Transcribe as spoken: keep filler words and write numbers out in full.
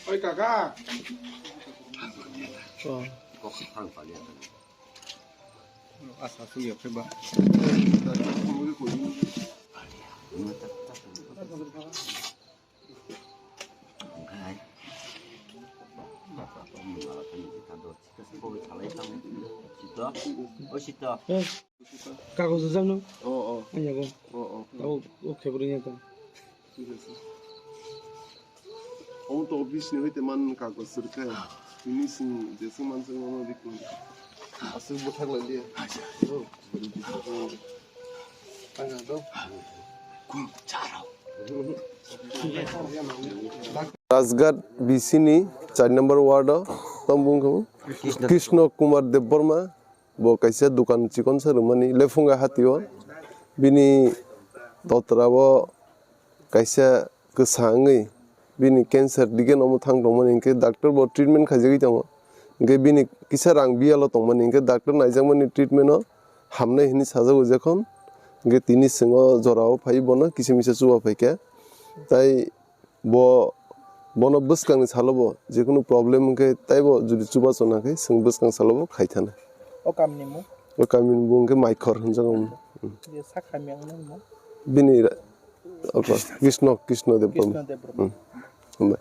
Oi kaka. Asa sui ya ba. Kagoj rijak no? O, o. Ang yago. O, o. Tabo o khebring ya ta. Thik ase. Omo to office ni hoite man kagoj rwkha. Tini sing jeswk manswk mano rikun. Aswk bwthak lai liya. Ang do. Rajghat B C ni char number ward o tamo bung khe Krishna Kumar Debbarma. Bo kaisa dukan chikonsa rwmani Lephunga hatio. Bini totra o kaisa kwsa wngwi bini cancer dige omo thang tongmani, hinkhe doctor bo treatment khaijagwi tongo. Hinkhe bini kisa rang biyalo tongmani, hinkhe doctor naijakmani treatment o hamnai hinwi sajago jekhon. Hinkhe tini chwng o jora o phai bono kisa misa chuba phaikha. Tai Bo, bono bwskangni salo bo jekunu problem wngkhe taibo jodi chubachu nangkhe chwng bwskang salo bo khaithana. O kamni mung? O kamini mung wngkhe Maikhor hinjago. Je sak hamya wngmani mung? Bini ra-, oko, Krishna, Krishna Debbarma. Krishna Debbarma. Hmm. Hambai.